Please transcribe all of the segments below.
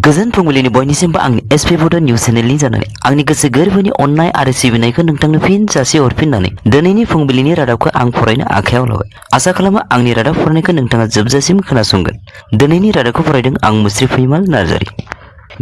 गोजोन फुंबिलिनि बयनिसिमबो आंनि एसपी बड' निउस चेनेलनि जानानै आंनि गोसो गोरबोनि अननाय आरो सिबिनायखौ नोंथांनो फिन जासि हरफिननानै दिनैनि फुंबिलिनि रादाबखौ आं फरायनो आखायाव लाबाय। आसा खालामो आंनि रादाब फरायनायखौ नोंथाङा जोबजासिम खोनासंगोन। दिनैनि रादाबखौ फरायदों आं मुस्रि फैमाल नार्जारि।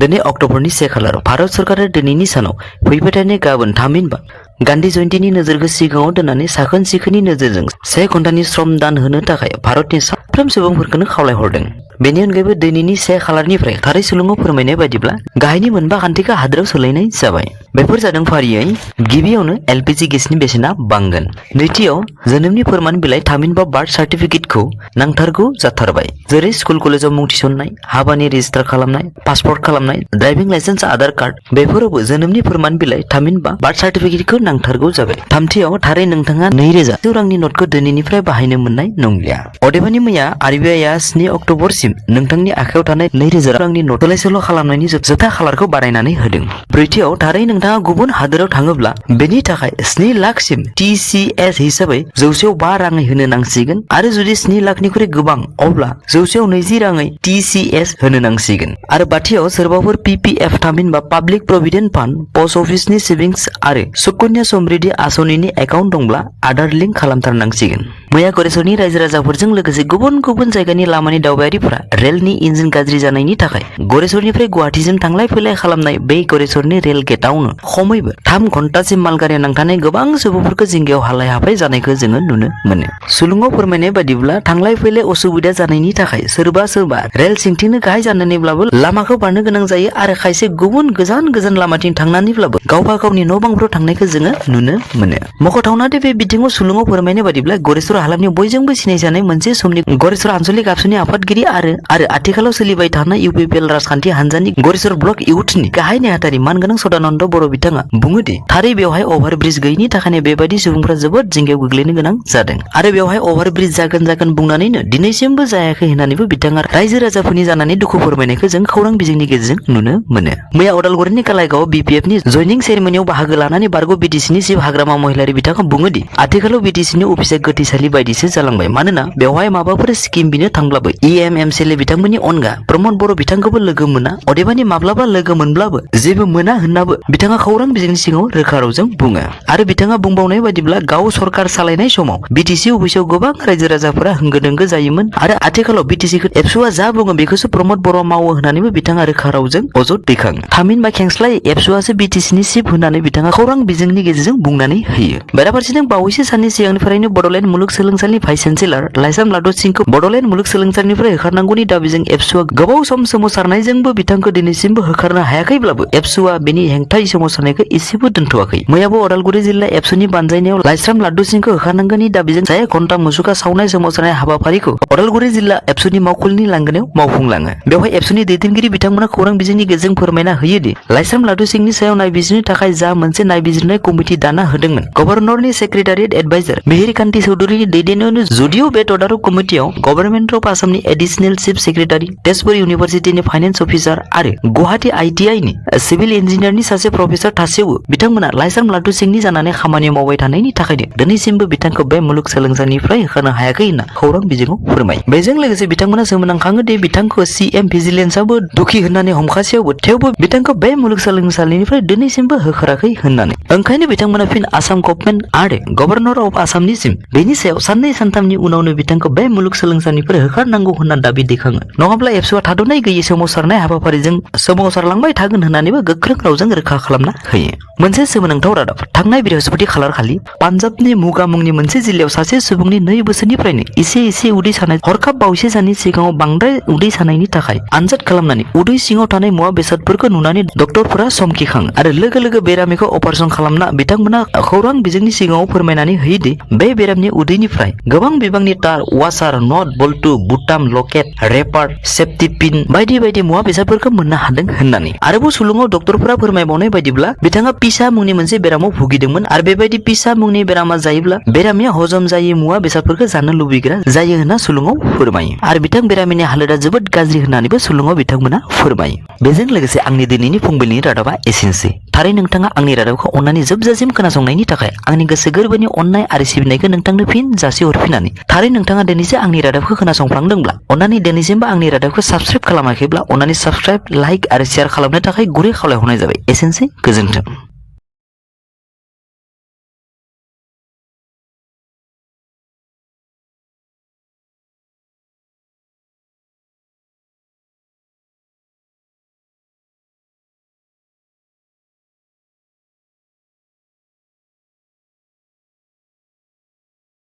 दिनै अक्ट'बरनि 1 खालाराव भारत सरकारा दिनैनि सानाव फैबाय थानाय गाबोन थामहिनबा गान्धी जयन्तीनि नोजोरखौ सिगाङाव दोननानै साखोन सिखोननि नोजोरजों 1 घन्टानि श्रम दान होनो थाखाय भारतनि साफ्रोम सुबुंफोरखौनो खावलायहरदों। बेनि अनगायैबो दिनैनि 1 खालारनिफ्राय थारै सुलुङाव फोरमायनाय बायदिब्ला गाहायनि मोनबा खान्थिखौ हादोराव सोलायनाय जाबाय। बेफोर जादों फारियै गिबियावनो एलपीजी गेसनि बेसेना बांगोन। नैथियाव जोनोमनि फोरमान बिलाइ थामहिनबा बार्थ सार्टिफिकेटखौ नांथारगौ जाथारबाय। जेरै स्कुल कलेजाव मुं थिसननाय, हाबानि रेजिस्टार खालामनाय, पासपर्ट खालामनाय, ड्राइभिं लाइसेन्स, आधार कार्ड बेफोरावबो जोनोमनि फोरमान बिलाइ थामहिनबा बार्थ सार्टिफिकेटखौ नांथारगौ जाबाय। थामथियाव थारै नोंथाङा 2000 रांनि नटखौ दिनैनिफ्राय बाहायनो मोननाय नंलिया। अदेबानि मैया आरबिआइआ 7 अक्ट'बरसिम नोंथांनि आखायाव थानाय 2000 रांनि नट सोलाय सोल' खालामनायनि जोबथा खालारखौ बारायनानै होदों। ब्रैथियाव थारै नोंथाङा गुबुन हादोराव थाङोब्ला बेनि थाखाय 7 लाखसिम TCS हिसाबै 105 राङै होनो नांसिगोन आरो जुदि 7 लाखनिख्रुइ गोबां अब्ला 120 राङै TCS होनो नांसिगोन। आरो बाथियाव सोरबाफोर PPF थामहिनबा पाब्लिक प्रभिडेन्ट फान्ड, पस्ट अफिसनि सेभिंस आरो सुकन्या समृद्धि आसनिनि एकाउन्ट दंब्ला आधार लिंक खालामथारनांसिगोन। मैया गरेस्वरनि रायजो राजाफोरजों लोगोसे गुबुन गुबुन जायगानि लामानि दावबायारिफोरा रेलनि इन्जिन गाज्रि जानायनि थाखाय गरेस्वरनिफ्राय गुवाहाटीसिम थांलाय फैलाय खालामनाय बे गरेस्वरनि रेल गेटआवनो खमैबो 3 घन्टासिम मालगारियाव नांथानाय गोबां सुबुंफोरखौ जिंगायाव हालाय हाफाय जानायखौ जोङो नुनो मोनो। सुलुङाव फोरमायनाय बायदिब्ला थांलाय फैलाय असुबिदा जानायनि थाखाय सोरबा रेल सिंथिंनो गाहाय जानानैब्लाबो लामाखौ बारनो गोनां जायो आरो खायसे गुबुन गोजान गोजान लामाथिं थांनानैब्लाबो गावबा गावनि न' बांफोराव थांनायखौ जोङो नुनो मोनो। मख'थावना दि बे बिथिङाव सुलुङाव फोरमायनाय बायदिब्ला गरेस्वर हालामनि बयजोंबो सिनायजानाय मोनसे समनि गरेस्वर आन्सलिक आबसुनि आफादगिरि आरो आथिखालाव सोलिबाय थानाय UPPL राजखान्थि हान्जानि गरेस्वर ब्लक इउथनि गाहाय नेहाथारि मानगोनां सदानन्द बर' बिथाङा बुङोदि थारै बेवहाय अभारब्रिज गैयिनि थाखायनो बेबायदि सुबुंफोरा जोबोद जिंगायाव गोग्लैनो गोनां जादों आरो बेवहाय अभारब्रिज जागोन बुंनानैनो दिनैसिमबो जायाखै होननानैबो बिथाङा रायजो राजाफोरनि जानानै दुखु फोरमायनायखौ जों खौरां बिजोंनि गेजेरजों नुनो मोनो। मैया अदालगुरिनि कालाइगाव BPFनि जयनिं सेरेमनियाव बाहागो लानानै बारग' BTCनि चिफ हाग्रामा महिलारि बिथाङा बुङोदि आथिखालाव BTCनि अफिसा गोथैसालि बायदिसो जालांबाय, मानोना बेवहाय माबाफोर स्किम बिनो थांब्लाबो EMMCL बिथांमोननि अनगा प्रमद बर' बिथांखौबो लोगो मोना। अदेबानि माब्लाबा लोगो मोनब्लाबो जेबो मोना होननाबो बिथाङा खौरां बिजोंनि सिगाङाव रोखा रावजों बुङो। आरो बिथाङा बुंबावनाय बायदिब्ला गाव सरकार सालायनाय समाव BTC अफिसाव गोबां रायजो राजाफोरा होंगो दोंगो जायोमोन आरो आथिखालाव BTCखौ एबसुआ जा बुङो बेखौसो प्रमद बर' मावो होननानैबो बिथाङा रोखा रावजों अजद दैखाङो। थामहिनबा खेंस्लाय एबसुआसो BTCनि चिफ होननानै बिथाङा खौरां बिजोंनि गेजेरजों बुंनानै होयो। बेराफारसेथिं बावैसो साननि सिगांनिफ्रायनो बड'लेण्ड मुलुगसोलोंसालिनि भाइस चेन्सेलर लाइस्राम लादु सिंहखौ बड'लेण्ड मुलुगसोलोंसालिनिफ्राय होखारनांगौनि दाबिजों एबसुआ गोबाव सम सोमावसारनायजोंबो बिथांखौ दिनैसिमबो होखारनो हायाखैब्लाबो एबसुआ बेनि हेंथायै सोमावसारनायखौ एसेबो दोनथ'वाखै। मैयाबो अदालगुरि जिल्ला एबसुनि बानजायनायाव लाइस्राम लादु सिंहखौ होखारनांगौनि दाबिजों 1 घन्टा मुसुखा सावनाय सोमावसारनाय हाबाफारिखौ अदालगुरि जिल्ला एबसुनि मावखुलिनि लांगोनायाव मावफुंलाङो। बेवहाय एबसुनि दैदेनगिरि बिथांमोना खौरां बिजोंनि गेजेरजों फोरमायना होयोदि लाइस्राम लादु सिंहनि सायाव नायबिजिरनो थाखाय जा मोनसे नायबिजिरनाय कमिटि दाना होदोंमोन, गभर्नरनि सेक्रेटारियेट एडभाइजार मिहिर कान्ति चौधुरीनि दैदेननायावनो जुदिअ बे तदारक कमिटियाव गभर्नमेन्ट अफ आसामनि एडिशनेल चिफ सेक्रेटारि, तेजपुर इउनिभार्सिटिनि फाइनेन्स अफिसार आरो गुवाहाटी ITI नि सिभिल इन्जिनियारनि सासे प्रफेसार थासेयावबो बिथांमोना लाइस्राम लादु सिंहनि जानानै खामानि मावबाय थानायनि थाखायनो दिनैसिमबो बिथांखौ बे मुलुगसोलोंसालिनिफ्राय होखारनो हायाखै होनना खौरां बिजोङाव फोरमायो। बेजों लोगोसे बिथांमोना सोमोनांखाङो दि बिथांखौ CM भिजिलेन्सआबो दुखि होननानै हमखासेयावबो थेवबो बिथांखौ बे मुलुगसोलोंसालिनिफ्राय दिनैसिमबो होखाराखै होननानै। ओंखायनो बिथांमोना फिन आसाम गभर्नमेन्ट आरो गभर्नर अफ आसामनिसिम बेनि सायाव 2-3 उनावनो बिथांखौ बे मुलुगसोलोंसालिनिफ्राय होखारनांगौ होनना दाबि दैखाङो। नङाब्ला एबसुआ थाद'नाय गैयै सोमावसारनाय हाबाफारिजों सोमावसारलांबाय थागोन होननानैबो गोख्रों रावजों रोखा खालामना होयो। मोनसे सोमोनांथाव रादाब। थांनाय बृहस्पति खालार खालि पान्जाबनि मुगा मुंनि मोनसे जिल्लायाव सासे सुबुंनि 2 बोसोरनिफ्रायनो एसे उदै सानाय हरखाब बावैसो साननि सिगाङाव बांद्राय उदै सानायनि थाखाय आनजाद खालामनानै उदै सिङाव थानाय मुवा बेसादफोरखौ नुनानै डक्टरफोरा समखिखाङो आरो लोगो लोगो बेरामिखौ अपारेसन खालामना बिथांमोना खौरां बिजोंनि सिगाङाव फोरमायनानै होयोदि बे बेरामनि उदैनिफ्राय गोबां बिबांनि तार, वासार, नट, बल्टु, बुटाम, लकेट, रेपार, सेफ्टि पिन बायदि मुवा बेसादफोरखौ मोननो हादों होननानै। आरोबाव सुलुङाव डक्टरफोरा फोरमायबावनाय बायदिब्ला बिथाङा पिसा मुंनि मोनसे बेरामाव भुगिदोंमोन आरो बेबायदि पिसा मुंनि बेरामा जायोब्ला बेरामिया हजम जायै मुवा बेसादफोरखौ जानो लुबैग्रा जायो होनना सुलुङाव फोरमायो आरो बिथां बेरामिनि हालोदा जोबोद गाज्रि होननानैबो सुलुङाव बिथांमोना फोरमायो। बेजों लोगोसे आंनि दिनैनि फुंबिलिनि रादाबा एसेनोसै। थारै नोंथाङा आंनि रादाबखौ अननानै जोबजासिम खोनासंनायनि थाखाय आंनि गोसो गोरबोनि अननाय आरो सिबिनायखौ नोंथांनो फिन जासिहरफिननानै थारै नोंथाङा दिनैसो आंनि रादाबखौ खोनासंफ्लांदोंब्ला अननानै दिनैसिमबो आंनि रादाबखौ साबस्क्राइब खालामाखैब्ला अननानै साबस्क्राइब लाइक आरो शेयार खालामनो थाखाय गुरै खावलायहरनाय जाबाय। एसेनोसै, गोजोन्थों।